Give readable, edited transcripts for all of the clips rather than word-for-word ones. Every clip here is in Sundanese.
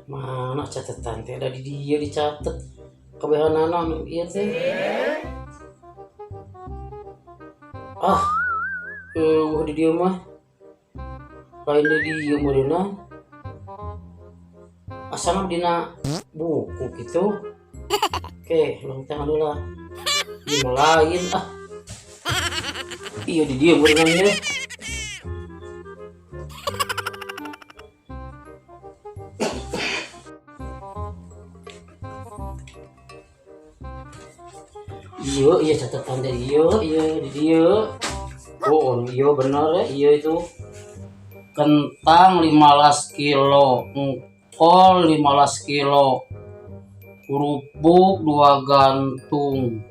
Mana catatan teh ada di dia dicatat kabehanana anu ieu teh. Ah, eueuh di dieu mah. Lain di dieu meureunna. Asana dina buku gitu. Oke, lengteng heula. Ieu mah lain ah. Iya di dieu meureunna ieu. Iya, iya catatan dari iya, iya di dia. Oh, iya benar ya, iya itu. Kentang 15 kilo, engkol 15 kilo, kerupuk 2 gantung,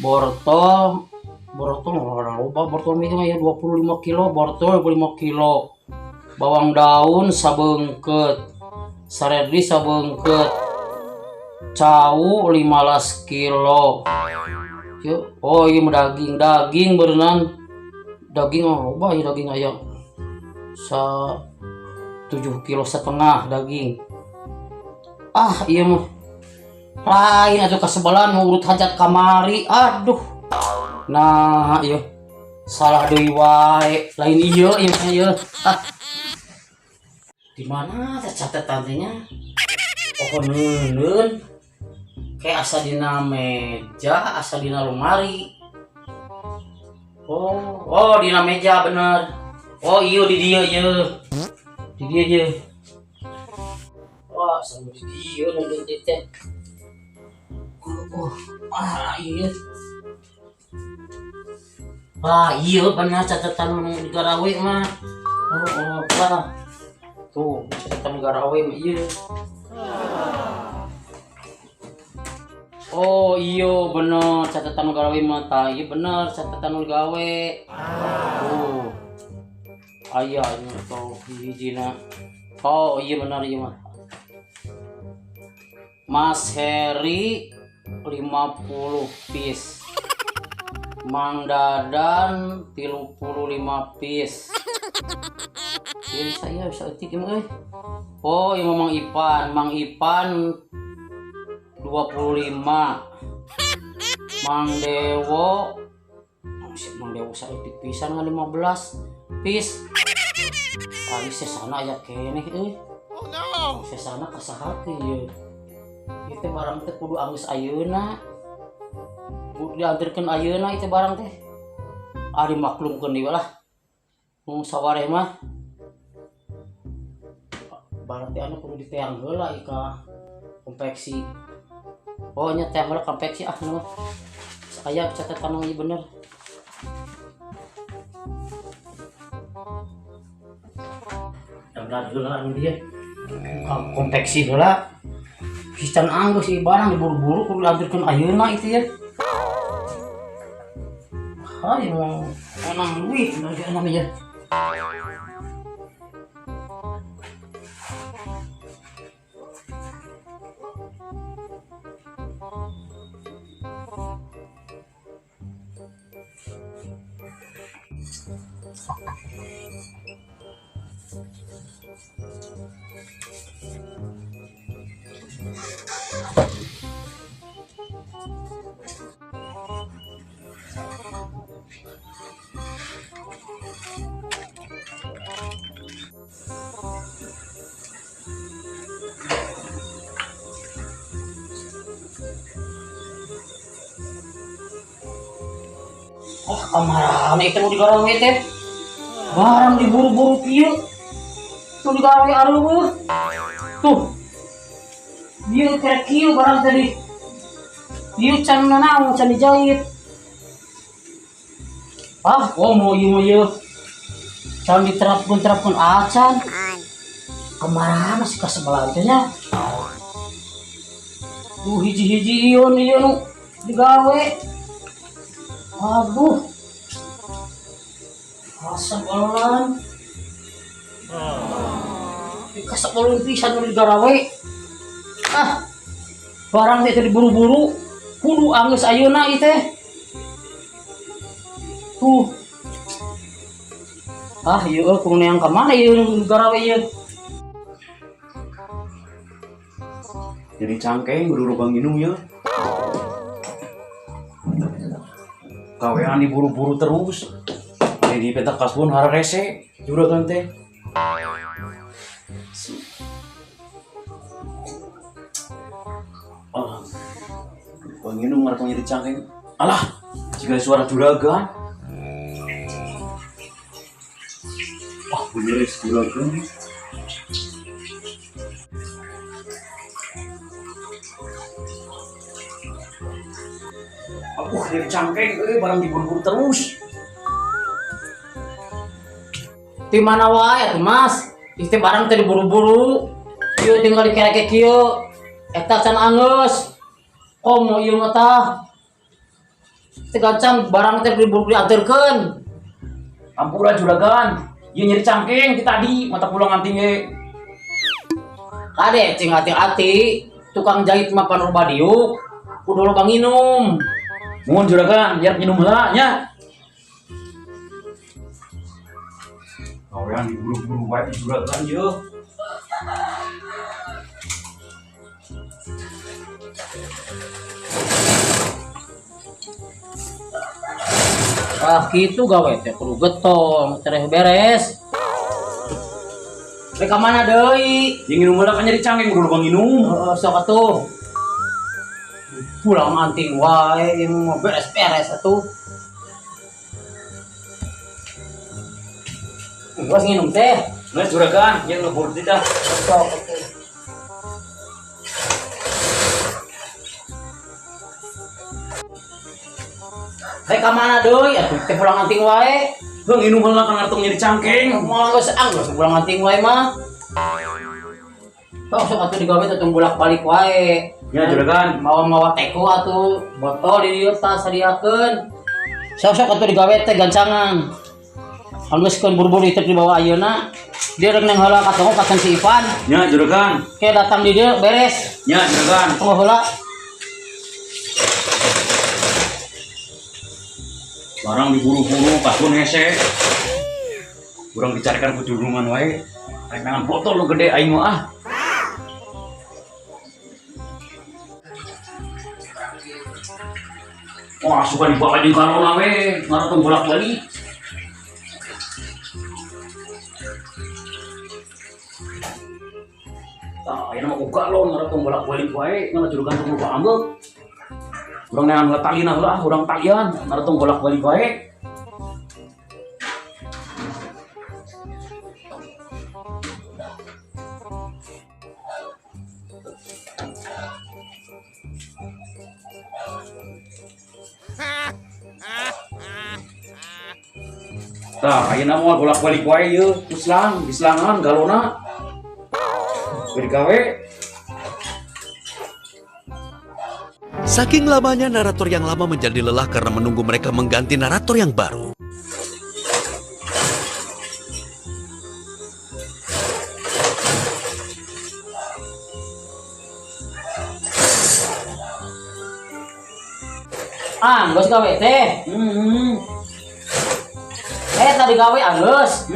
bortol, bortol loba, bortol itu mah ya 25 kilo, bortol 25 kilo, bawang daun sabengket, seledri sabengket, cau 15 kilo. Yuk, oh iya mah daging, daging berenang, daging oh, loba ya daging ayam. Sa 7 kilo setengah daging. Ah iya mah lain atuh kasebelan mau urut hajat kamari. Aduh. Nah iya salah deui wae. Lain iya iya mah iya. Ah. Di mana teh catatan teh nya? Oh neundeun. Kayak asa dina meja, asa dina lemari. Oh, oh dina meja bener. Oh iya di dia iya. Di dia iya. Wah, sama di dia nonton teh. Oh, ah iya. Ah iya bener catatan garawe mah. Oh, oh, apa? Tuh, catatan garawe mah iya. Oh iya bener catatan gawe mah tah iya bener catatan gawe. Tuh. Aya ini atau hijina. Oh iya bener iya mah. Mas Heri 50 piece. Mang Dadan 35 piece. Jadi saya bisa etik ieu mah euy. Oh iya Mang Ipan, Mang Ipan 25. Mang Dewo, oh, si Mang Dewo saeutik pisan ngan 15 piece. Ari sesana aya keneh euy. Oh no. Sesana ka saha teh ieu? Ieu teh barang teh kudu anggeus ayeuna. Kudu dianterkeun ayeuna ieu teh barang teh. Ari maklumkeun deui lah. Mung sawareh mah. Barang teh anu kudu diteang heula ieu ka konveksi. Oh nya teang heula konveksi ah nu. Aya catatan ieu bener. Benar heula anu dia. Ka konveksi heula. Pisan anggeus ieu barang diburu-buru kudu dianterkeun ayeuna itu ya. Hai mau menang duit lagi namanya. Oh, kamarana itu nu digarawe teh. Barang diburu-buru kieu. Tuh digarawe areueuh. Tuh. Ieu kerek kieu barang tadi. Ieu can nanaon, can dijahit. Ah, oh mau ieu mah ieu. Can diterapkeun-terapkeun acan. Kamarana sih kasebelan teh nya. Tuh hiji-hiji ieu ieu nu digawe. Aduh, kasebelan. Kasebelan pisan nu digarawe. Ah, barang teh diburu-buru, kudu anggeus ayeuna ieu teh. Tuh. Ah, ieu euy kudu neang ka mana ieu garawe ieu. Jadi cangkeng kudu lubang minum ya. Gawean diburu-buru terus. Jadi petak kasbon hararese juragan teh. Ah, bang minum ngarepnya jadi cangkeng. Alah, jika suara juragan. Wah, bener juragan. Aku jadi cangkeng, barang diburu-buru terus. Di mana wae atuh Mas? Ieu teh barang teh diburu-buru. Ieu tinggal dikereke kieu. Eta can anggeus. Komo ieu mah tah. Teu gancang barang teh diburu-buru dianterkeun. Ampura juragan, ieu nyeri cangkeng ti tadi, mata pulang anting ge. Kade cing hati-hati, tukang jahit mah pan loba diuk, kudu loba nginum. Mohon juragan, biar minum heula nya. Gawean diburu-buru wae juragan ieu. Ah kitu gawe teh kudu getong, tereh beres. Rek ka mana deui? Yang nginum heula kan nyeri cangkeng kudu loba nginum. Heeh, sok atuh. Pulang anting wae ieu mah beres-beres atuh. Geus nginum teh. Geus juragan, yang ngebur teh dah. Sok atuh. Rek ka mana deui atuh teh pulang anting wae. Heuh nginum heula kan ngartung nyeri cangkeng. Moal geus anggeus pulang anting wae mah. Sok sok atuh digawe teh tong bolak-balik wae. Ya juragan, mawa-mawa teko atuh botol di dieu tah sadiakeun. Sok sok atuh digawe teh gancangan. Anggeuskeun buru-buru itu dibawa ayeuna. Dia rek neng heula ka toko ka si Ivan. Nya juragan. Ke datang di dieu beres. Nya juragan. Tunggu heula. Barang diburu-buru kasbon hese. Urang dicarikan ku jurungan wae. Rek nangan botol nu gede aing mah ah. Wah, suka dibawa jeung karona we, ngaratong bolak-balik. Tah, ayeuna mah ku galon ngaratong bolak-balik wae, ngala juragan tong loba ambek. Urang neangan heula talina heula ah, urang talian, ngaratong bolak-balik wae. Tah, ayeuna mah bolak-balik wae ieu, ku selang, diselangan galona. Beri gawe. Saking lamanya narator yang lama menjadi lelah karena menunggu mereka mengganti narator yang baru. Ah, geus gawe teh. Tadi gawe anggeus.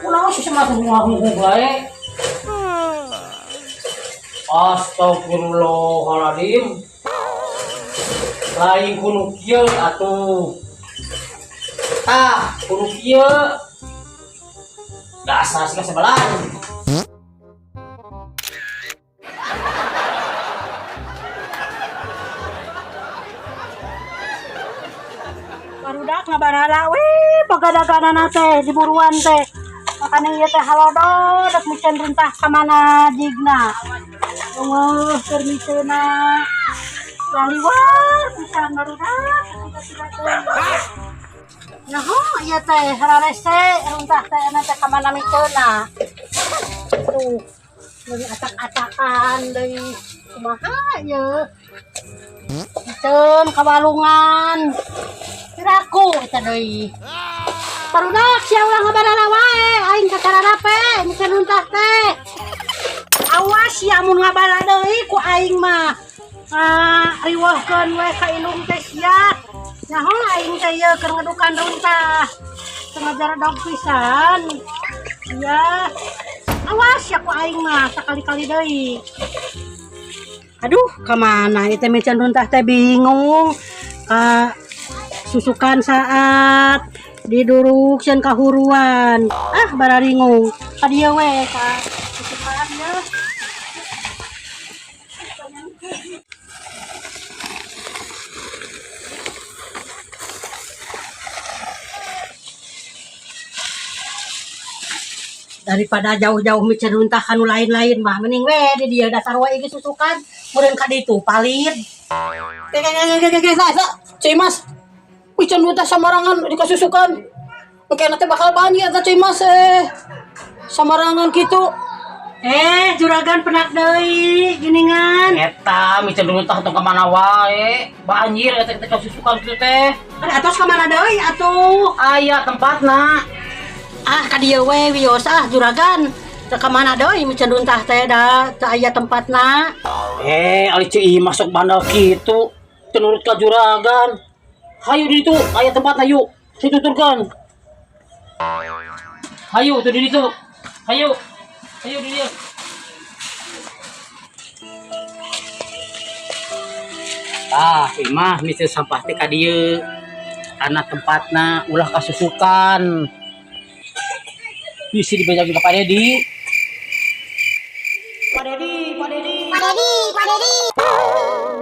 Kunaon sih mah ngungkung wae. Astagfirullahaladzim. Lain kudu kieu atuh. Tah, kudu kieu. Dasar sih sebelah. Barudak ngabarala weh pagadagana teh diburuan teh. Makane ieu teh halodo dek miceun runtah ka mana jigna. Unguh keur miceunna. Laliwar pisan barudak tiba-tiba teh. Naho ieu teh hararese runtah teh ana teh ka mana miceunna. Tuh, meuli acak-acakan deui. Kumaha ieu? Miceun ka walungan. Piraku eta deui. Barudak sia ulah ngabarala wae, aing kacararape miceun runtah teh. Awas sia mun ngabala deui ku aing mah. Riweuhkeun we ka indung teh sia. Nyaho aing teh ieu keur ngedukan runtah. Teu ngajaredog pisan. Sia. Awas ya ku aing mah sakali-kali deui. Aduh, kemana itu miceun runtah teh bingung. Ka susukan saat diduruk sieun kahuruan. Ah, bararingung. Ka dieu we ka susukan ya. Daripada jauh-jauh miceun runtah kanu lain-lain mah mending we di dieu dasar wae ge susukan meureun ka ditu palid. Ke ke ke ke ke ke sa. Ceu Imas. Miceun runtah samarangan di kasusukan. Engke teh bakal banjir eta Ceu Imas eh. Samarangan kitu. Eh, juragan penak deui giningan. Eta miceun runtah tong ka mana wae. Banjir eta teh kasusukan kitu teh. Atos ka mana deui atuh? Aya tempatna. Ah, ka dieu we wios ah juragan. Teu ka mana deui miceun runtah teh da teu aya tempatna. Eh, ali Ceu Imas sok bandel kitu. Teu nurut ka juragan. Hayu di ditu, aya tempatna yuk. Situturkeun. Hayu tuh di ditu. Hayu. Hayu di dieu. Ah, Imah miceun sampah teh ka dieu. Karena tempatna ulah kasusukan. Bisi dibejakeun ka Pak Dedi. Pak Dedi, Pak Dedi. Pak Dedi, Pak Dedi.